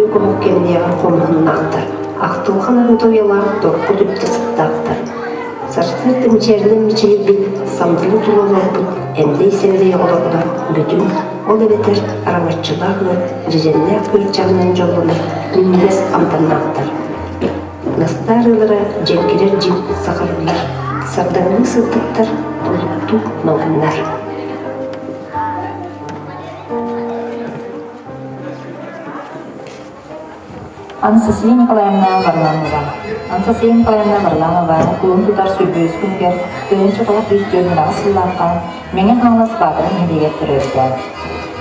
Күлүк оһох кэмниэҕэр хомуһуннаахтар, ахтылҕан аһыыта уйалаах доргу түптэ сыттаахтар. Сарсыарда мичээринэн мичилийбит, сандалы тула олорбут эмдэй-сэмдэй оҕолордор бүтүн, ол эбэтэр араҥаччылаах ыал дьэдьэннээх күөрчэҕинэн дьоллонор минньигэс амтаннаахтар. Настаа арыылара дьэҥкирэр дьиҥ сахалыылар, сардаҥалыы сырдыктар, тулуктуу маҥаннар. Анастасия Николаевна Варламова Анастасия Николаевна Варламова кулун тутар сүргүөс күнүгэр 1994 сыллаахха Мэҥэ Хаҥалас Баатара нэһилиэгэр төрөөбүтэ.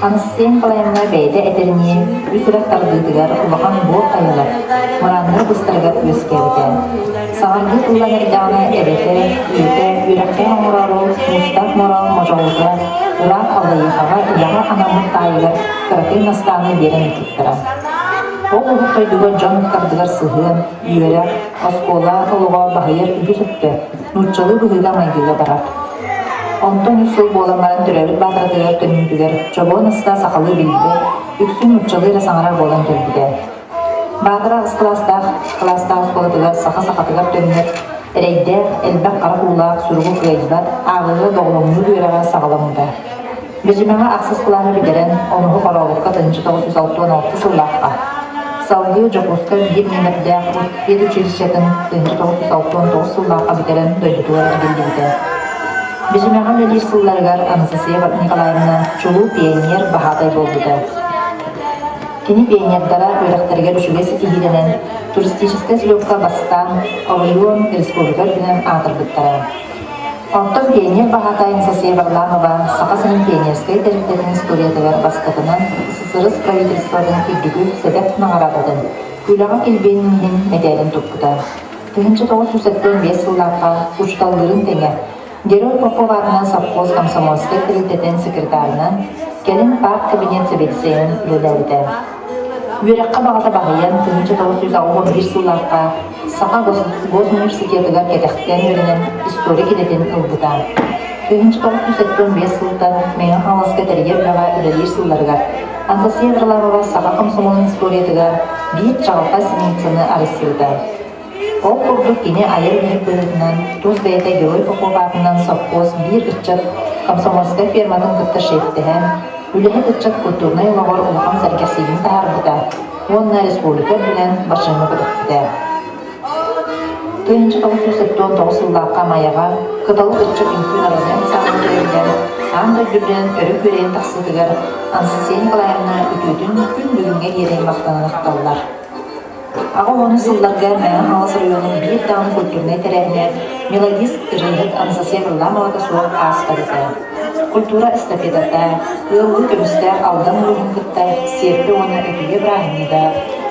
Анастасия Николаевна бэйэтэ этэринии, үс үрэх тардыытыгар улахан буор хайалар, мырааннар быстарыгар үөскээбитэ. Саҥардыы тыллан эрдэҕинэ эбэтэ, ийэтэ үөрэхтээх оҥороору мустаах муораал модьоҕолуга ыраах Аллайыахаҕа үлэҕэ анаммыт таайыгар кыракый Настааны биэрэн ыыппыттара. Ол уһук дойдуга дьон ыккардыгар сыһыан, үөрэх, оскуола олоҕо баһыйар үгүс өттө нууччалыы быһыыга-майгыга барар. Онтон үс сыл буолан баран төрөөбүт Баатаратыгар төннүүтүгэр Чобуон Ыстаа сахалыы билбэт, үксүн нууччалыы эрэ саҥарар буолан кэлбитэ. Баатара аҕыс кылаастаах кылаастаах оскуолатыгар саха сахатыгар төннөр, эрэйдээх, элбэх харах уулаах суругу кыайбат, ааҕыыга доҕолоҥнуур үөрэҕэ саҕаламмыта. Бэдьимэҕэ ахсыс кылааһы бүтэрэн, онуһу Хорообукка 1966 сыллаахха, салгыы Дьокуускай биир нүөмэрдээх педучилищетын 1969 сыллаахха бүтэрэн дойдутугар эргиллибитэ. Бэдьимэҕэ үлэлиир сылларыгар Анастасия Николаевна чулуу пионер баһаатай буолбута. Кини пионердара үөрэхтэригэр үчүгэй ситиһиилэнэн, туристическай слетка бастаан оройуон, республика үрдүнэн аатырбыттара. Онтон пионер баһаатай Анастасия Варламова Саха сирин пионерскай тэрилтэтин историятыгар бастакынан СССР правительствотын үрдүкү сэдэх наҕараадатын Үлэҕэ килбиэнин иһин мэтээлин туппута. 1975 сыллаахха учууталларын тэҥэ Герой Попов аатынан совхоз комсомольскай тэрилтэтин секретарынан, кэлин парт-кабинет сэбиэдиссэйинэн үлэлээбитэ. Үөрэххэ баҕата баһыйан, 1961 сыллаахха Саха госуниверситетыгар кэтэхтэн үөрэнэн историк идэтин ылбыта. 1975 сылтан Мэҥэ Хаҥаласка тэрийэр үлэҕэ үлэлиир сылларыгар Анастасия Варламова саха комсомолун историятыгар биир чаҕылхай страницаны арыйсыбыта. Ол курдук кини айар үлэһит быһыытынан тус бэйэтэ Герой Попов аатынан совхоз биир ыччат комсомольскай ферматын кытта шефтэһэн, үлэһит ыччат культурнай олоҕор улахан сэргэхсийиини таһаарбыта уонна республика үрдүнэн бачыымы көтөхпүтэ. 1979 сыллаахха Майаҕа Кыталык ыччат үҥкүү народнай ансаамбыл тэриллэн, аан дойду үрдүнэн өрө күөрэйэн тахсыытыгар Анастасия Николаевна үтүөтүн күн бүгүҥҥэ диэри махтанан ахталлар. Аҕа уонус сылларга Мэҥэ Хаҥалас оройуонун биир даҕаны культурнай тэрээһинэ мелодист, ырыаһыт Анастасия Варламовата суох ааспат этэ. Культура эстафетата, ыаллыы көмүстээх Алдан улууһун кытта Сиэрпэ уонна Өтүйэ бырааһынньыга,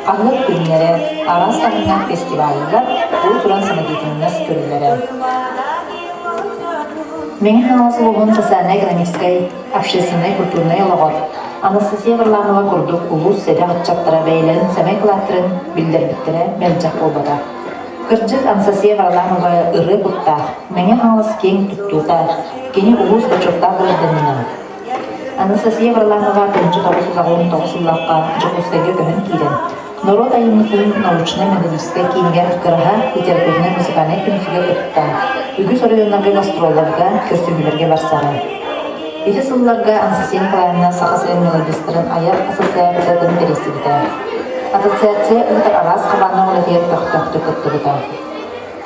хаһыат күннэрэ, араас таһымнаах фестиваллар, уус-уран самодеятельность көрүллэрэ. Мэҥэ Хаҥалас улууһун социальнай-экономическай, общественнай-культурнай олоҕор Анастасия Варламова курдук улуус сэдэх ыччаттара бэйэлэрин сэмэй кылааттарын биллэрбиттэрэ мэлдьэх буолбата. Кырдьык, Анастасия Варламова ырыа куттаах, Мэҥэ Хаҥалас киэҥ туттуута, кини улуус бочуоттаах гражданина. Анастасия Варламова 1999 сыллаахха Дьокуускайга көһөн киирэн, Норуот айымньытын научнай-методическай киинигэр Кыраһа литературнай-музыкальнай түмсүүгэ кыттан, үгүс оройуоннарга гастролларга, көрсүһүүлэргэ барсара. Ити сылларга Анастасия Николаевна Саха сирин мелодистарын айар ассоциациятын тэрийсибитэ. Ассоциация ыытар араас хабааннаах үлэтигэр көхтөөхтүк кыттыбыта.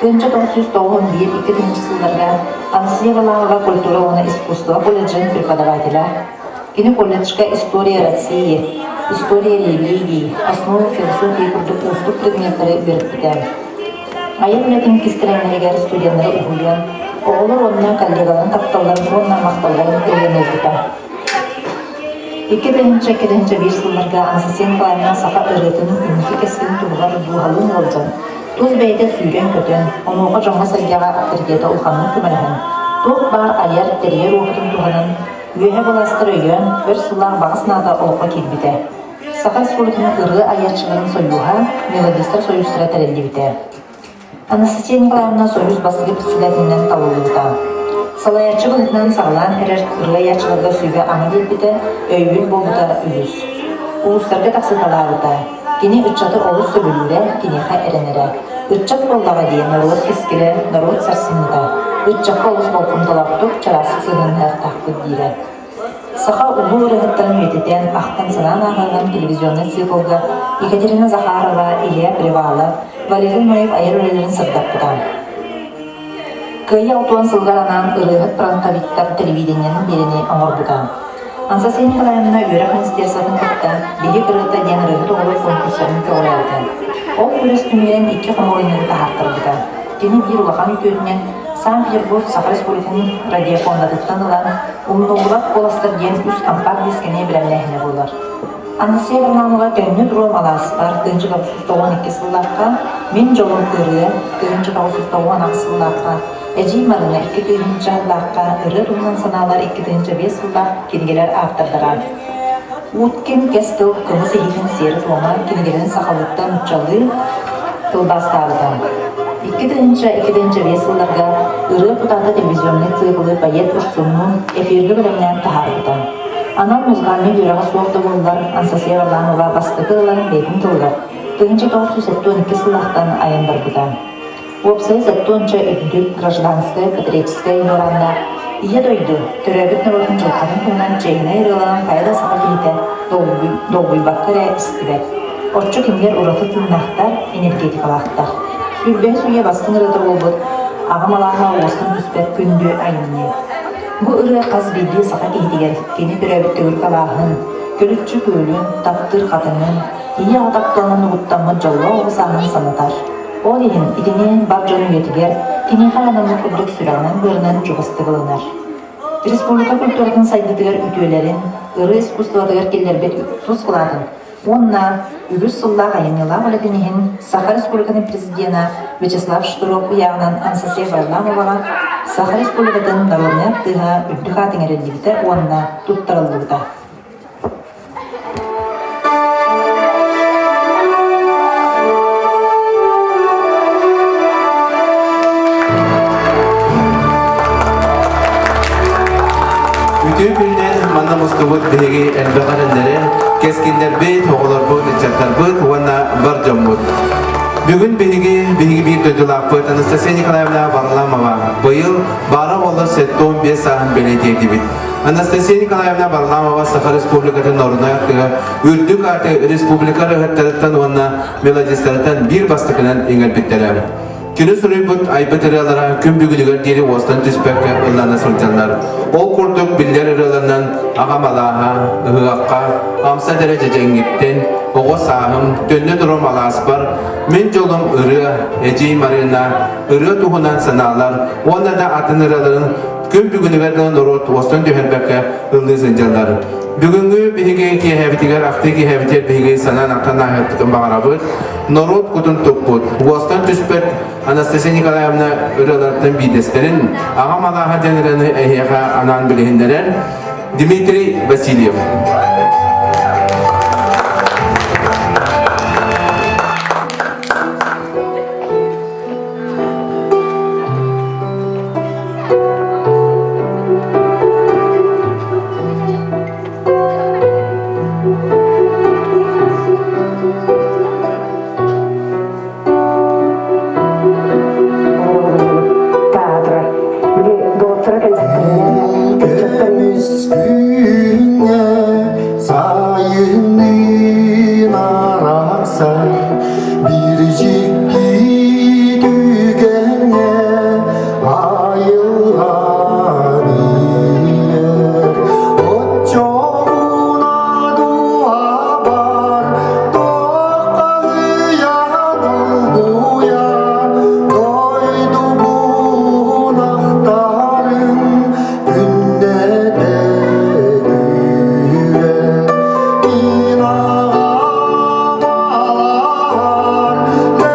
1991 2000 сылларга Анастасия Валаамова культура уонна искусство колледжын преподавателэ, Кини колледжка «История России», «История религии», «Основы философии» курдук уустук предметтары үөрэппитэ. Айар үлэтин кистэлэҥнэригэр студеннары уһуйан, оҕолор уонна коллегаларын тапталларын уонна махталларын ылыан ылбыта. 2002-2001 сылларга Анастасия Николаевна саха ырыатын инники кэскилин туһугар дууһалыын ыалдьан, тус бэйэтэ сүүрэн-көтөн, онуоха дьоҥҥо-сэргэҕэ авторитета улаханнык көмөлөһөн, туох баар айар, тэрийэр уопутун туһанан Үөһэ былаастар өйөөн, өр сыллаах баҕа санаата олоххо киирбитэ. Саха Республикатын ырыа айааччыларын сойууһа, мелодистар сойуустара тэриллибитэ. Анастасия Николаевна Союз бастакы председателинэн талыллыбыта. Салайааччы быһыытынан саҕалаан эрэр ырыа айааччыларга сүбэ-ама биэрбитэ, өйөбүл буолбута үгүс. Улуустарга тахсыталаабыта. Кини ыччаты олус сөбүлүүрэ, киниэхэ эрэнэрэ. Ыччат буоллаҕа дии норуот кэскилэ, норуот сарсыҥҥыта. Ыччакка олус болҕомтолоохтук, чараастык сыһыаннаһыахтаахпыт диирэ. Саха улуу ырыаһыттарын үйэтитэн, ахтан-санаан ааҕыынан телевизионнай циклга Екатерина Захарова, Илья Привалов, Валерий Ноев айар үлэлэрин сырдаппыта. Кыайыы 60 сылыгар анаан ырыаһыт фронтовиктар телевидениенин биэриини оҥорбута. Анастасия Николаевна үөрэх министерствотын кытта «Биһик ырыата» диэн ырыаһыт оҕолор конкурсарын көҕүлээбитэ. Ол күрэс түмүгүнэн икки хомуурунньугу таһаартарбыта. Кини биир улахан үтүөтүнэн Санкт-Петербург Саха Республикатын радиофондатыттан ылан «Умнуллубат куоластар» диэн үс компакт-дискэни бэлэмнээһинэ буолар. Анастасия Варламова Төннү туруом алааспар 1992 сыллаахха Мин дьолум ырыа 1998 сыллаахха Эдьиий Марина 2000 сыллаахха Ырыа туһунан санаалар 2005 сыллаах кинигэлэр автордара. Уткин кэс тыл кымыс иһиитин сиэрэ-туома кинигэлэрин сахалыыттан нууччалыы тылбаастаабыта. 2002-2005 сылларга Ырыа кутаата телевизионнай циклы поэт Урсуннуун эфиргэ бэлэмнээн таһаарбыта. Анал музыкальнай үөрэҕэ суох да буоллар, Анастасия Варламова бастакы ылан бэйэтин тылыгар 1972 сыллаахтан айан барбыта. Уопсайа 70 үрдүк гражданскай патриотическай дуорааннаах Ийэ дойду, төрөөбүт норуотун дьылҕатын туһунан чиэһинэй ырыаларын хайа да саха киһитэ долгуйбакка эрэ истибэт. Оччо кинилэр ураты тыыннаахтар, энергетикалаахтар. Сүүрбэһис үйэ бастыҥ ырыата буолбут Аҕам алааһа уостан түспэт күндү айымньы. Бу ырыа хас биирдии саха киһитигэр кини төрөөбүт төгүрүк алааһын, төрүччү күөлүн, таптыыр хатыҥын, ийэ-аҕа тапталынан угуттаммыт дьоллоох оҕо сааһын санатар. Ол иһин итини бар дьон үйэтигэр киниэхэ анаммыт курдук сүрэҕинэн-быарынан чугастык ылынар. Республика культуратын сайдыытыгар үтүөлэрин, ырыа искусствотыгар киллэрбит тус кылаатын уонна үгүс сыллаах айымньылаах үлэтин иһин Саха Республикатын президена Вячеслав Штыров ыйааҕынан Анастасия Варламоваҕа Саха Республикатын народнай артыыһа үрдүк аат иҥэриллибитэ уонна туттарыллыбыта. Үтүө күннэр манна мустубут биһиги элбэх эрэллэри, кэскиллэрбит, оҕолорбут, ыччаттарбыт уонна бар дьоммут. Бүгүн биһиги биһиги биир дойдулаахпыт Анастасия Николаевна Варламова быйыл баара буоллар 75 сааһын бэлиэтиэтибит. Анастасия Николаевна Варламова Саха Республикатын норуодунай артыыһа үрдүк ааты республика ырыаһыттарыттан уонна мелодистарыттан биир бастакынан иҥэрбиттэрэ. Кини суруйбут айбыт ырыалара күн бүгүнүгэр диэри уостан түспэккэ ыллана сылдьаллар. Ол курдук биллэр ырыаларынан Аҕам алааһа, Ыһыахха, Амса дэрэ дьэдьэҥҥиттэн, Оҕо сааһым, Төннө турум алааспар, Мин дьолум ырыа, Эдьиий Марыына, Ырыа туһунан санаалар уонна да атын ырыаларын күн бүгүнүгэр да норуот уостан түһэрбэккэ ыллыы сылдьаллар. Бүгүҥҥү биһиги киэһэбитигэр ахтыы киэһэбитигэр биһиги санаан ахтан ааһыахпытын баҕарабыт. Норуот кутун туппут, уостан түспэт Анастасия Николаевна ырыаларыттан биирдэстэрин Аҕам алааһа диэн ырыаны эһиэхэ анаан билиһиннэрэр Дмитрий Васильев. Таатырар. Били доҕотторо кэллэхтэринэ, ыччаттар Көмүс сайынныын арахсар биир дьикти түгэҥҥэ айылҕан иһэр оччоҕуна дуһабар туоххаһыйан долгуйа дойдубун ахтарын күннэтэ күүрэ мин аҕам алаар.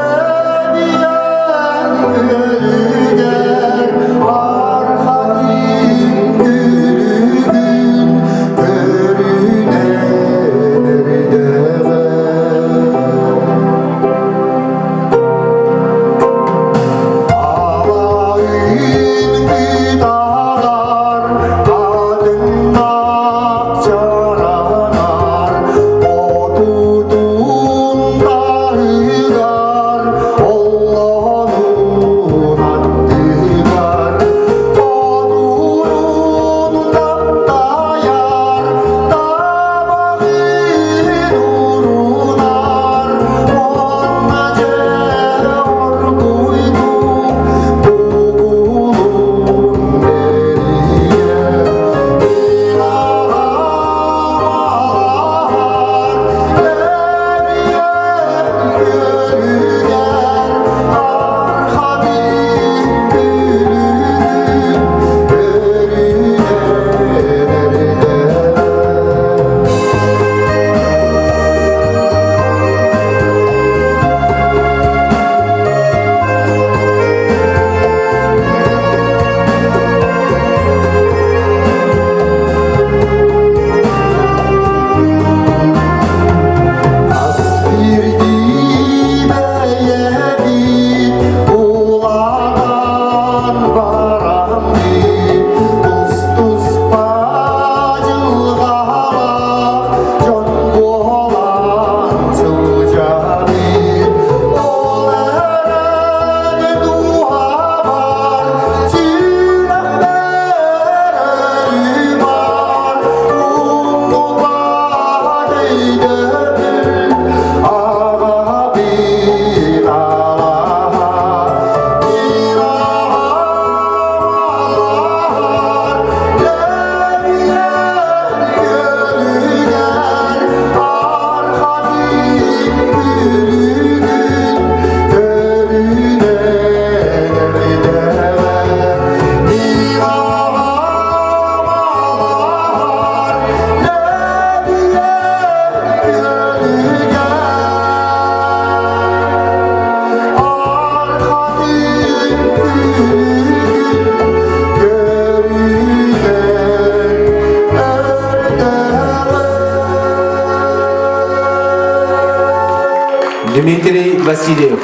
Дмитрий Васильев.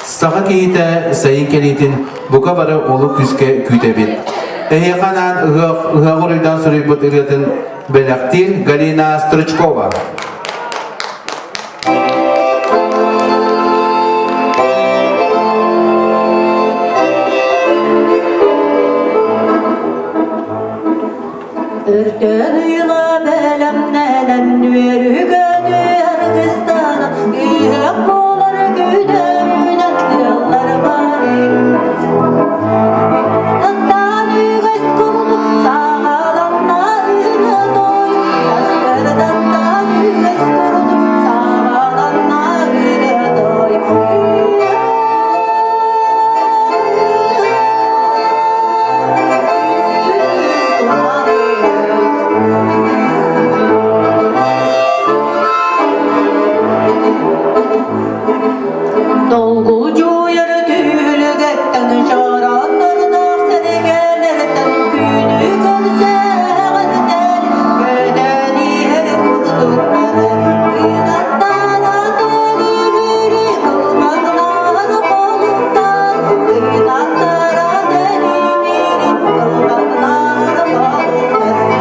Саха киһитэ сайын кэлиитин бука бары олук күүскэ күүтэбит. Эһиэхэ анаан ыһыах ыһыах уруйдаан суруйбут ырыатын бэлэхтиир Галина Стручкова. Өртөн ыйла бэлэмнэнэн үөрүүгө аргыстана ыһыах буолар күнэ ыаллар бары Аттан үгэс курдук саҕаланна ырыа той Сарсыардаттан үгэс курдук саҕаланна ырыа той Долгуйар түһүлгэттэн чорооннордоох сэрэгэлэртэн күнү көрсөҕүтэн көтөн иһэр курдуктары кынаттара төлүбүрү кылбаҥнаһар холуктар кынаттара төлүбүрү кылбаҥнаһар холуктар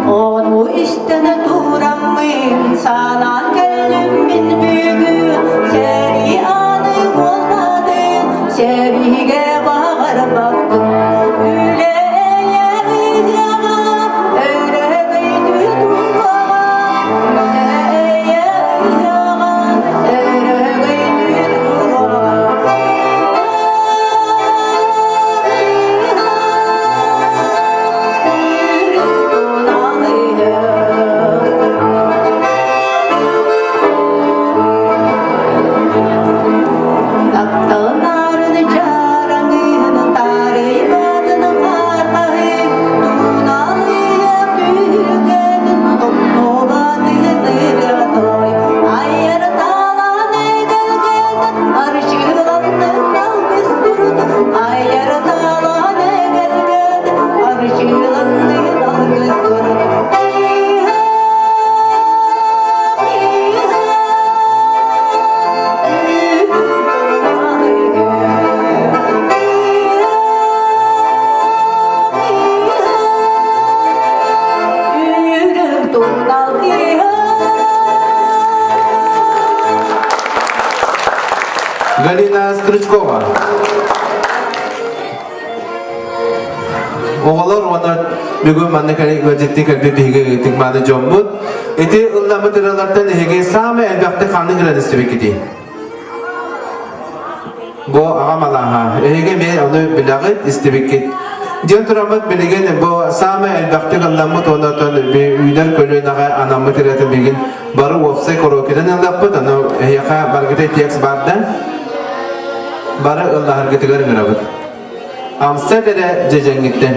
Ону истэн тураммын, санаан кэллим мин бүгүн, сэрии ааны буолбатын, сэриигэ баҕарбаппын. Үлэ эйэ өрөгөйдүү туруоҕа, эйэ ыһыаҕа, өрөгөйдүү туруоҕа. Тапталларын чараҥын таарыйбатын хаарбаһын туналыйа түһүлгэтин тохтобатын ырыатой айар талаан эгэлгэтин арчыланнын алгыстырды айар талаан эгэлгэтин арчыланнын алгыстырды Галина Стручкова. Оҕолор уонна бүгүн манна кэлэн ыалдьыттыы кэлбит биһиги тыҥмааны дьоммут. Ити ылламмыт ырыалартан эһиги саамай элбэхтик ханнык ырыаны истибиккитий? Бу аҕам алааһа. Эһиги эмиэ ону билэҕит, истибиккит. Диэн тураммыт билигин бу саамай элбэхтик ылламмыт уонна оттон үүнэр көлүөнэҕэ анаммыт ырыатын билигин бары уопсай караокедан ыллаппыт. Аны эһиэхэ баргытай текст бар да бары ыллаһаргытыгар ыҥырабыт. Амсат эрэ дьэдьэҥҥиттэн.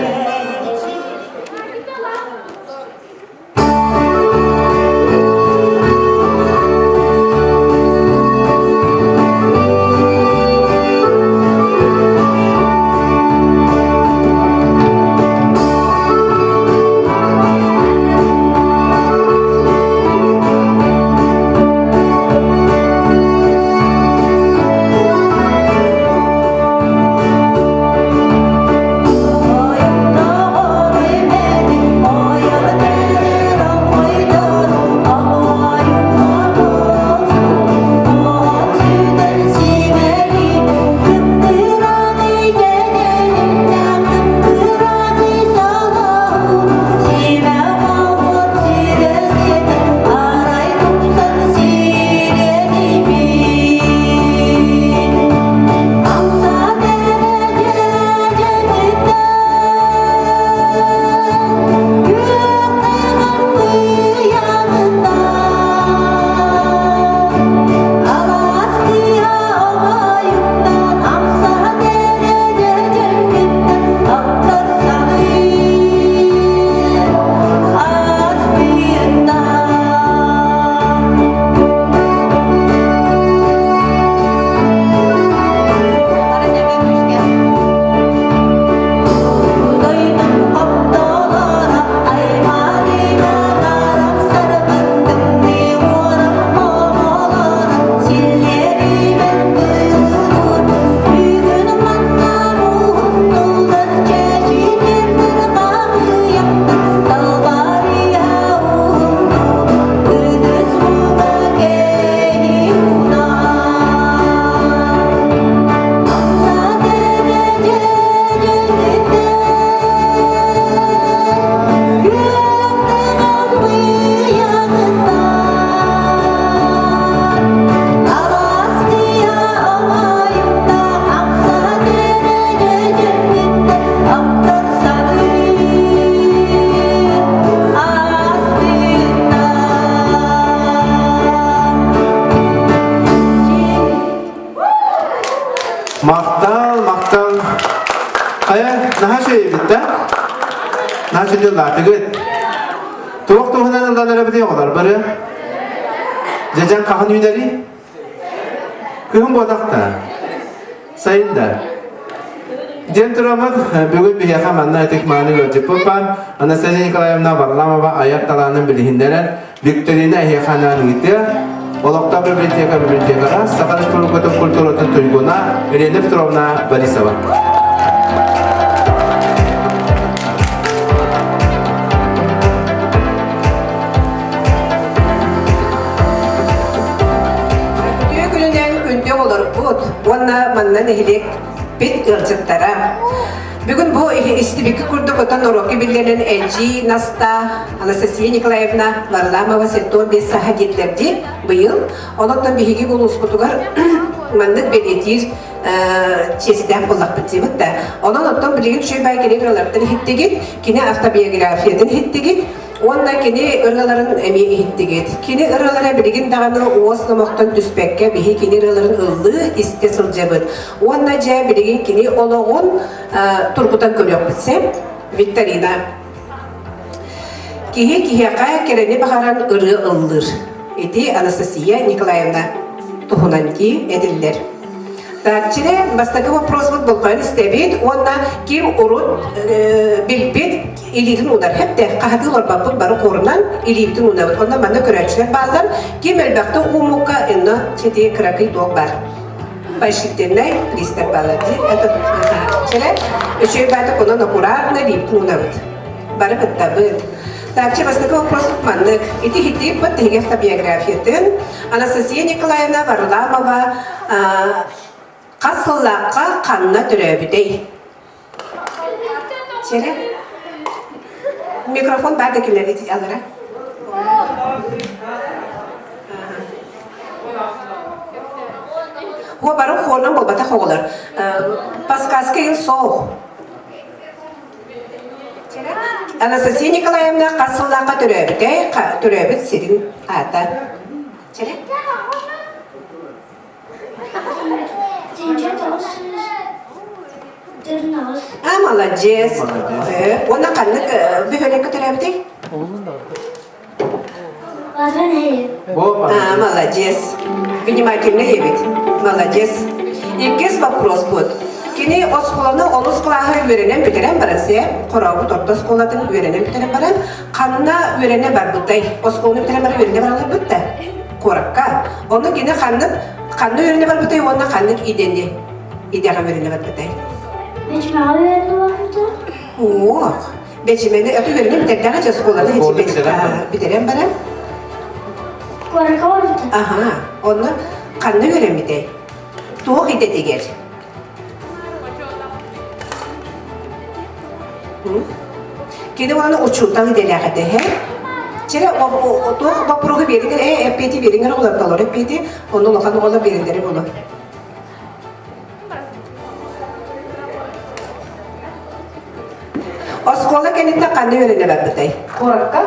Наша лаатыгыт. Туох туһунан ылланар эбитий оҕолор бары? Дьэдьэн хаһан үүнэрий? Күһүн буотахта. Сайын да. Диэн тураммыт, бүгүн биһиэхэ манна ытык мааны ыалдьыппыт баар Анастасия Николаевна Варламова айар талаанын билиһиннэрэн Викторина эһиэхэ анаан ыытыа. Олохтоох библиотека библиотекара Саха Республикатын культуратын туйгуна Елена Петровна Борисова. Үтүө күнүнэн күндү олорбут уонна манна нэһилиэкпит ыалдьыттара. Бүгүн бу истибикки курдук отон уроки биллэрин Эдьиий Наста Анастасия Николаевна Варламова 75 саха диэтлэрди быйыл. Онон биһиги улууспутугар маннык бэлиэтиир чиэстээх буоллахпыт диэбит да. Онон оттон билигин үчүгэй баай кини ырыаларыттан иһиттигит, кини автобиографиятын иһиттигит, Уонна кини ырыаларын эмиэ иһиттигит. Кини ырыалара билигин даҕаны уос номохтон түспэккэ биһи кини ырыаларын ыллыы истэ сылдьабыт. Уонна дьэ билигин кини олоҕун тургутан көрүөхпүт сөп. Викторина. Киһи киһиэхэ кэрэни баҕаран ырыа ыллыыр. Ити Анастасия Николаевна туһунан дии этиллэр. Так, чирэ бастакы вопросмут болҕойон истэбит уонна ким урут билбит илиитин уунар хэптэ хаһатыы олорбоппут бары хуорунан илиибитин уунабыт онно манна көрөөччүлэр бааллар ким элбэхтэ ууммукка инно сити кыракый туох бар поощрительнай пристав баалар дии это чэрэ үчүгэй баата онон аккуратно илиибитин уунабыт бары кыттабыт Так, бастакы вопрос маннык. Ити хитииппит тиһиги автобиографиятын Анастасия Николаевна Варламова хас сыллаахха ханна төрөөбүтэй? Чэрэ. Микрофон баар да кинилэри алара. О, бары хорнан болбатах оҕолор. Подсказка ин соох. Анастасия Николаевна хас сыллаахха төрөөбүтэй, төрөөбүт сирин аата. Чэрэ. А, молодец. Уонна ханнык бөһүөлэккэ төрөөбүтэй? А, молодец. Внимательный эбит. Молодец. Иккис вопрос будет. Кини оскуоланы онус кылааһы үөрэнэн бүтэрэн баран сэ, Хорообут орто оскуолатын үөрэнэн бүтэрэн баран, ханна үөрэнэ барбытай? Оскуоланы бүтэрэн баран үөрэнэ баралларбыт да? Куоракка. Ону кини ханнык ханна үөрэнэ барбытай уонна ханнык идэни идэҕэ үөрэнэ барбытай? Бэчимэҕэ үөрэнэ барбыта. Уох, бэчимэни өтө үөрэнэ бүтэрдэҕэ дьэ оскуоланы бүтэрэн баран. Куоракка барбыта. Аха, онно ханна үөрэммитэй? Туох идэтигэр? Кини уонна учуутал идэлээх этэ, һэ? Чэрэ, туох боппуруоһу биэриҥэр, ээ, эппиэти биэриҥэр оҕолор толору эппиэти, онно улахан оҕолор биэрэллэрэ буолуо. Оскуола кэнниттэн ханна үөрэнэ барбытай? Куоракка,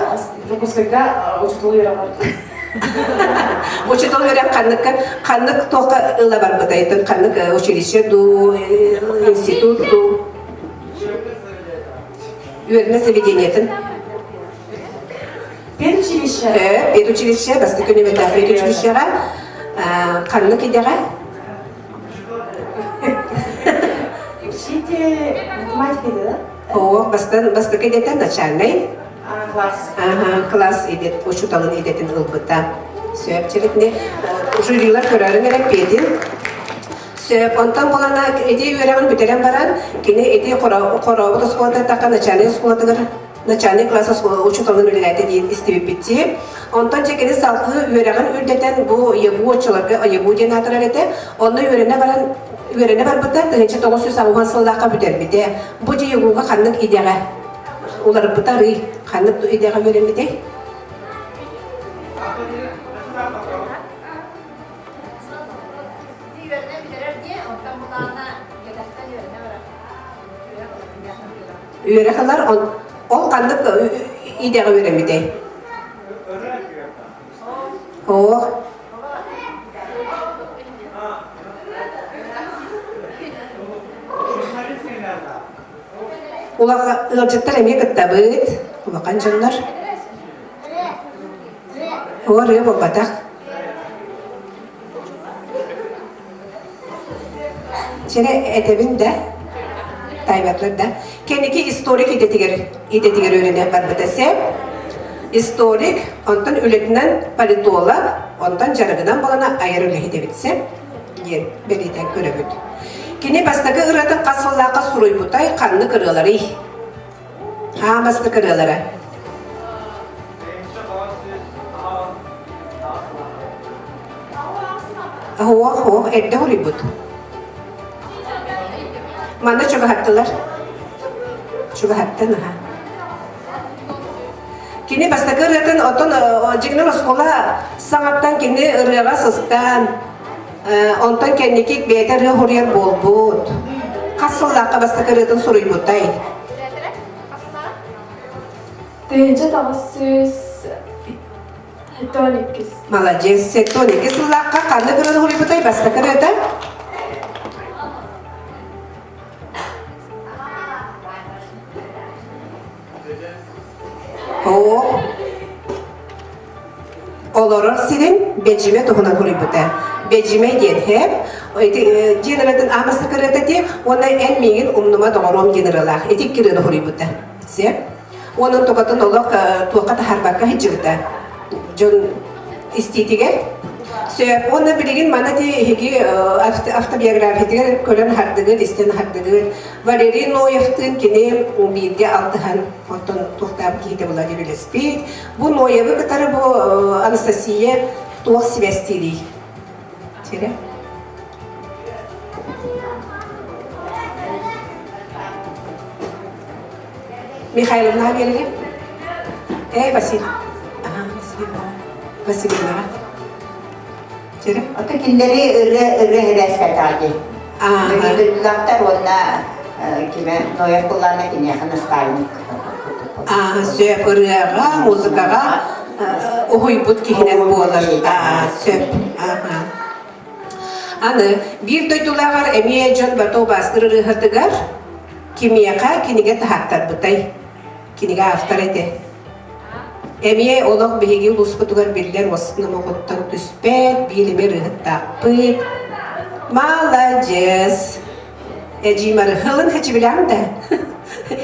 Дьокуускайга учуутал үөрэҕэр барбыта. Учуутал үөрэх ханнык ханнык туохха ыла барбытай? Ханнык училище дуу, институт дуу? Үөрэнэ заведениетын? Педучилище. Педучилище, бастакы нүмердээх педучилищеҕа ханнык идэҕэ? Учитель математики, да? О, бастан бастакы идэтэ начальный. Класс. Ага, класс идет, учуталын идэтин ылбыта. Сөп чиритини жюрилар көрөрүн эрэ педин. Сөп, онтон булана ити үөрэҕин бүтэрэн баран, кини ити хорообут оскуолата така начальный оскуолатыгар начальный класс учууталын үлэлээтэ диэн истибиппит Онтон дьэ кини салгыы үөрэҕин үрдэтэн бу ЕГУ оччолорго ЕГУ диэн аатырар этэ. Онно үөрэнэ баран үөрэнэ барбыта 1980 сыллаахха бүтэрбитэ. Бу дьэ ЕГУга ханнык идэҕэ уларыппыта арый ханнык идэҕэ үөрэммитэй? Үөрэх ылар, ол ханнык идэҕэ үөрэммитэй? Оох. Улахан ыалдьыттар эмиэ кыттабыт. Улахан дьоннор. Ырыа буолбатах. Чэрэ этэбин да, таайбатылар да. Кэнники историк идэтигэр идэтигэр үөрэнэ барбыта сөп. Историк, онтон үлэтинэн политолог, онтон дьарыгынан балана айар үлэһит эбит сөп диэн бэлиэтээн көрөбүт. Кини бастакы ырыатын хас сыллаахха суруйбутай, ханнык ырыаларый? Аан бастакы ырыалара. Оһуох, оһуох, эрдэ хоруйбут. Манна чугаһаттылар. Чугаһаттан аха. Кини бастакы ырыатын оттон дьиҥнэр оскуола саҥаттан кини ырыаҕа сыстан, онтон кэнники бэйэтэ ырыа хоруйар буолбут. Хас сыллаахха бастакы ырыатын суруйбутай? 1972. Маладьыас, 72 сыллаахха ханнык ырыаны хоруйбутай бастакы ырыата? Оо, олорор сирин Бэдьимэ туһунан суруйбута. Бэдьимэ диэн һэп, ити диэн ырыатын аамастык ырыата ти, уонна эн миигин умнума доҕоруом диэн ырыалаах. Ити икки ырыаны суруйбута. Сөп. Уонун тукатын олох туохха таһаарбакка сылдьыбыта. Дьон истиитигэр. Сөп. Уонна билигин маны ти эһиги автобиографиятыгар көрөн хардыгыт, истэн хардыгыт. Валерий Ноевтыын кини бииргэ алтыһан, оттон туохтаабыт киһитэ була үлэспит. Бу Ноевы кытары бу Анастасия туох сибээстиирий? Тире? Михайловна биэрили? Эй, Василий. Ага, Васильевна. Васильевнаҕа. Тире? Ото кинилэри ырыа ырыа эбээстэтэҕи. Дойдулаахтар уонна кимэ Ноев куллаана киниэхэ наставник. Аа, сөп ырыаҕа, музыкаҕа уһуйбут киһинэн буолар. Аа, сөп. Ааха. Аны биир дойдулааҕар эмиэ дьон барыта убаастыыр ырыаһытыгар кимиэхэ кинигэ таһааттарбытай? Кинигэ автор этэ. Эмиэ олох биһиги улууспутугар биллэр уос номоҕуттан түспэт, биир эмэ ырыаһыттаахпыт. Маладьыас! Эдьиий Марыһылын хэчибилээн да.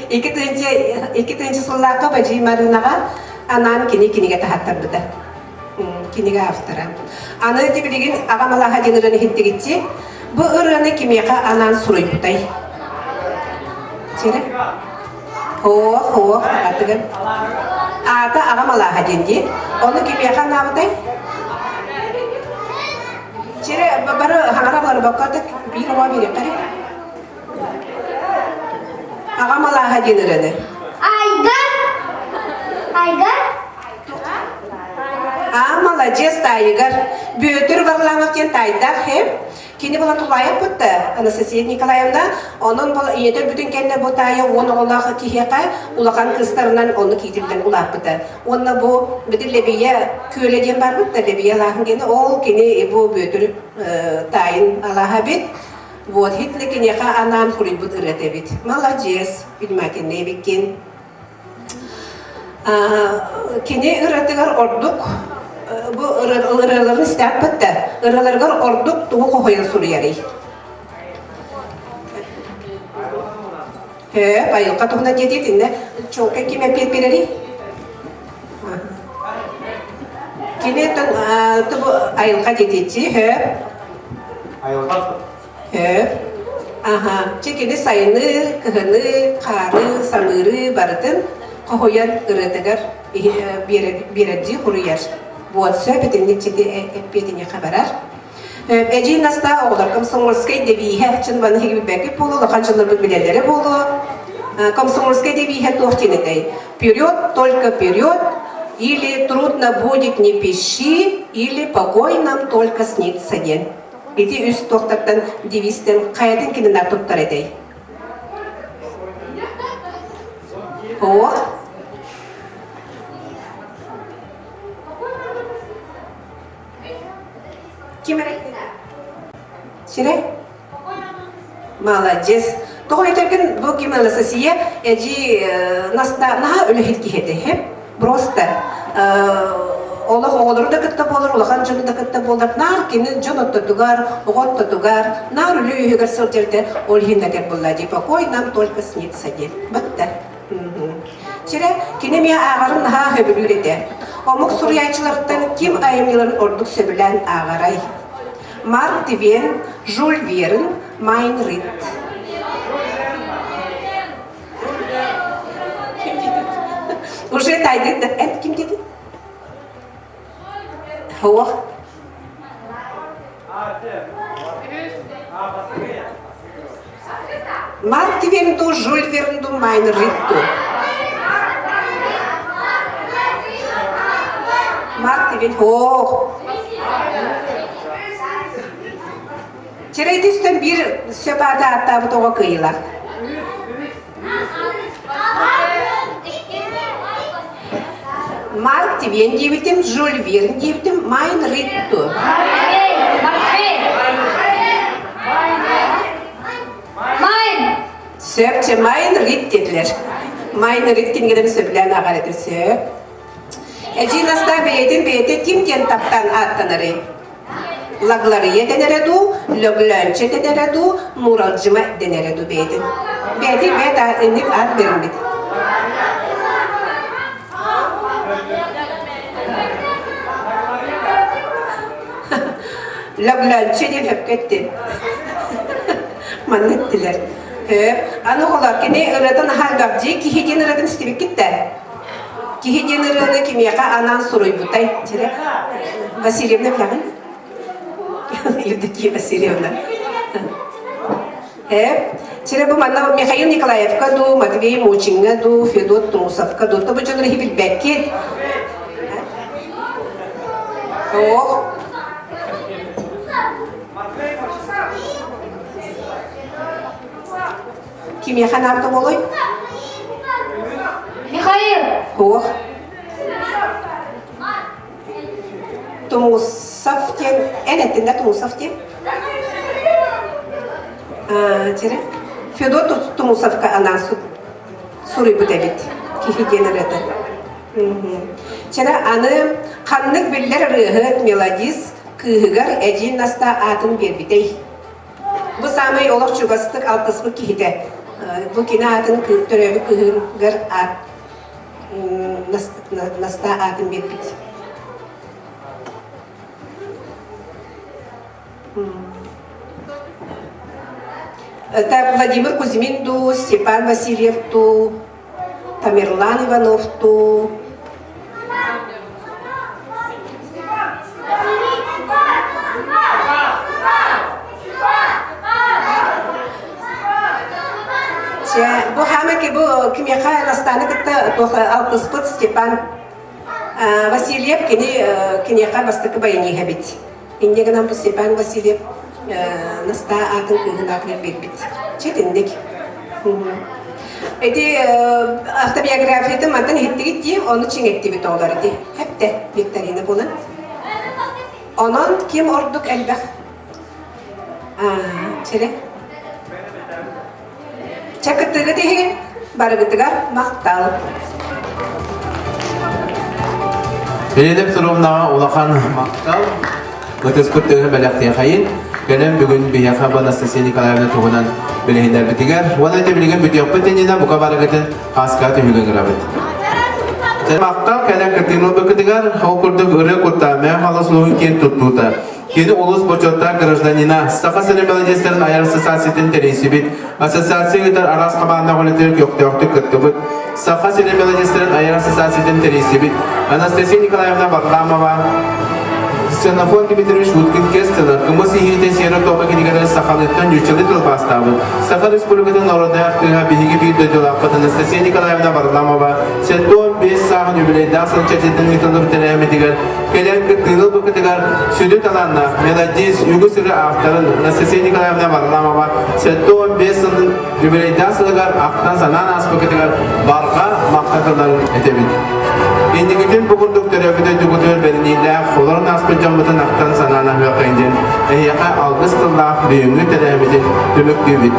2 сыллаахха Бадьий Марынаҕа анаан кини кинигэ таһааттарбыта. Кинигэ автора. Аны ити билигин аҕам алааһа диэн ырыаны иһиттигитчи. Бу ырыаны кимиэхэ анаан суруйбутай? Чэрэ? Һоох, һоох, атыгын. Аата аҕам алааһа диэн дии. Ону кимиэхэ анаабытай? Чэрэ, бары хаҥара барбакка биир оҕо биэриэххэ Аҕам алааһа диэн ырыаны. Айгар! Айгар! Аа, маладьыас таайыгар. Бүөтүр Варламов диэн таайдаах һэ. Кини була тулаайах да Анастасия Николаевна. Онон бұл ийэтэ бүтүн кэннэ бу таайа уон оҕолоох киһиэхэ улахан кыыстарынан онну киитиллэн улааппыта. Уонна бу бүтүн Лэбийэ күөлэ диэн барбыт да Лэбийэ алааһын диэни ол кини бу Бүөтүр таайын алааһа эбит. Вот хитли киниэхэ анаан хуруйбут ырыата эбит. Маладьыас, внимательный эбиккин. Кини ырыатыгар ордук бу ырыаларын истээппит да ырыаларыгар ордук тугу хоһуйан суруйарый? Ээ, айылҕа туһунан диэтиит иннэ чуолкай ким эппиэт биэрэрий? Кини тубу айылҕа диэтииччи, һөөп. Айылҕа Һөөп. Аха, чэ кини сайыны, кыһыны, хаары, самыыры барытын хоһуйан ырыатыгар биэрэрдии хуруйар. Буот сөп итинник чити эппиэтиниэхэ барар. Эдьиий Настаа оҕолор комсомольскай девиһэ чын баны билбэккит буолуо, улахан дьоннорбут билэллэрэ буолуо. Комсомольскай девиһэ туох диэн этэй? Вперед, только вперед, или трудно будет не пищи, или покой нам только снится диэн. Ити үс туохтартан девизтэн хайатын кининар туттар этэй? Ох. Ким эрэ? Сирэ? Маладьыас. Тоҕо этэргин бу ким Анастасия эдьи наста наһаа үлэһит киһи этэ. Просто олох оҕолору да кытта буолар, улахан дьону да кытта буолар, наар кини дьон оттотугар, оҕо оттотугар, наар үлэ үһүгэр сылдьар да, ол иһин да буолла дии, покой нам только снится диэн. Батта. Чирэ, кини эмиэ ааҕарын наһаа сөбүлүүр этэ. Омук суруйааччылартан ким айымньыларын ордук сөбүлээн ааҕарай? Марк Твен, Жюль Верн, Майн Рид. Уже тайдыт да, эн ким дедин? Хуох. Марк Твен ду, Жюль Верн ду, Майн Рид ду. Марк Твен, ох. Чэрэйдистэн биир сөп аата ааттаабыт оҕо кыайыылаах. Марк Твен диэбитим, Жюль Верн диэбитим, Майн Ритту. Майн! Сөп, чэ, Майн Рид диэтилэр. Майн Рид кинигэлэрин сөбүлээн ааҕар этэ, сөп. Эдьиий Настаа бэйэтин бэйэтэ ким диэн таптаан ааттанарый? Лагларыйа дэнэрэ дуу, Лөглөөнчө дэнэрэ дуу, Нууралдьыма дэнэрэ дуу бэйэтин. Бэйэтин бэйэт инник аат бэриммит. Лөглөөнчө диэн сөпкө эттин. Манна эттилэр. Хөп. Аны оҕолор кини ырыатын аһаргар дьиэ киһи диэн ырыатын истибиккит да? Киһи диэн ырыаны кимиэхэ анаан суруйбутай? Васильевна билэҕин? Евдокия Васильевна. Э, Чирэ бу манна Михаил Николаевка дуу, Матвей Мучиҥҥа дуу, Федот Тумусовка дуу, тобу дьон иһи билбэккит. Ох. Кимиэхэ наада буолуй? Михаил! Суох. Тумусов диэн, эн эттин да Тумусов диэн? Тире. Федот Тумусовка анаан суруйбут эбит. Киһи диэн ырыата. Чэрэ аны ханнык биллэр ырыаһыт, мелодист кыыһыгар Эдьиин Настаа аатын биэрбитэй? Бу саамай олох чугастык алтыспыт киһитэ. Бу кини аатын төрөөбүт кыыһыгар аат Настаа аатын биэрбит. Это Владимир Кузьмин дуу, Степан Васильев дуу, Тамерлан Иванов дуу, Чэ, бу хаамаки бу кимиэхэ Настааны кытта туох алтыспыт Степан Васильев кини киниэхэ бастакы баяниһа эбит. Инньэ гынан бу Степан Васильев Настаа аатын кыыһын аатыгар биэрбит. Чэ итинник. Ити автобиографиятын мантан иһиттигит дии, ону чиҥэттибит оҕолор ити. Хэптэ викторина буолан. Онон ким ордук элбэх? Чэрэ. Чэ кыттыгыт иһин барыгытыгар махтал. Елена Петровнаҕа улахан махтал. Ытыспыт тыаһы бэлэхтиэхэйин. Кэлэн бүгүн биһиэхэ бу Анастасия Николаевна туһунан билиһиннэрбитигэр уонна ити билигин бүтүөхпүт иннинэ бука барыгытын хааска түһүгүн ырабыт. Махтал кэлэн кыттыыны ылбыккытыгар ол курдук ырыа куттаа Мэҥэ Хаҥалас улууһун киэн туттуута. Кини улуус бочуоттаах гражданина, Саха сирин мелодистарын айар ассоциациятын тэрийсибит, ассоциация ыытар араас хамаанда үлэтигэр көхтөөхтүк кыттыбыт, Саха сирин мелодистарын айар ассоциациятын тэрийсибит Анастасия Николаевна Варламова, Ксенофон Дмитриевич Уткин-Кестелер, Кымыс иһиитэ сиэрэ-туома кинигэлэр сахалыттан нууччалыы тылбаастаабыт, Саха Республикатын народнай артыыһа биһиги биир дойдулаахпыт Анастасия Николаевна Варламова 75 сааһын юбилейдаах сыл чэрчитинэн ыытыллыбыт тэрээһиммитигэр Кэлэн кыттыыны ылбыккытыгар сүдү талааннаах мелодист, үгүс ырыа авторын Анастасия Николаевна Варламова 75 сылын юбилейдаах сылыгар ахтан-санаан ааспыккытыгар барҕа махтал тылларын этэбит. Инникитин бу курдук төрөөбүт дойдугутугар бэриниилээх, олорон ааспыт дьоммутун ахтан-санаан аһыаххайын диэн эһиэхэ алгыс тыллаах бүгүҥҥү тэрээһиммитин түмүктүүбүт.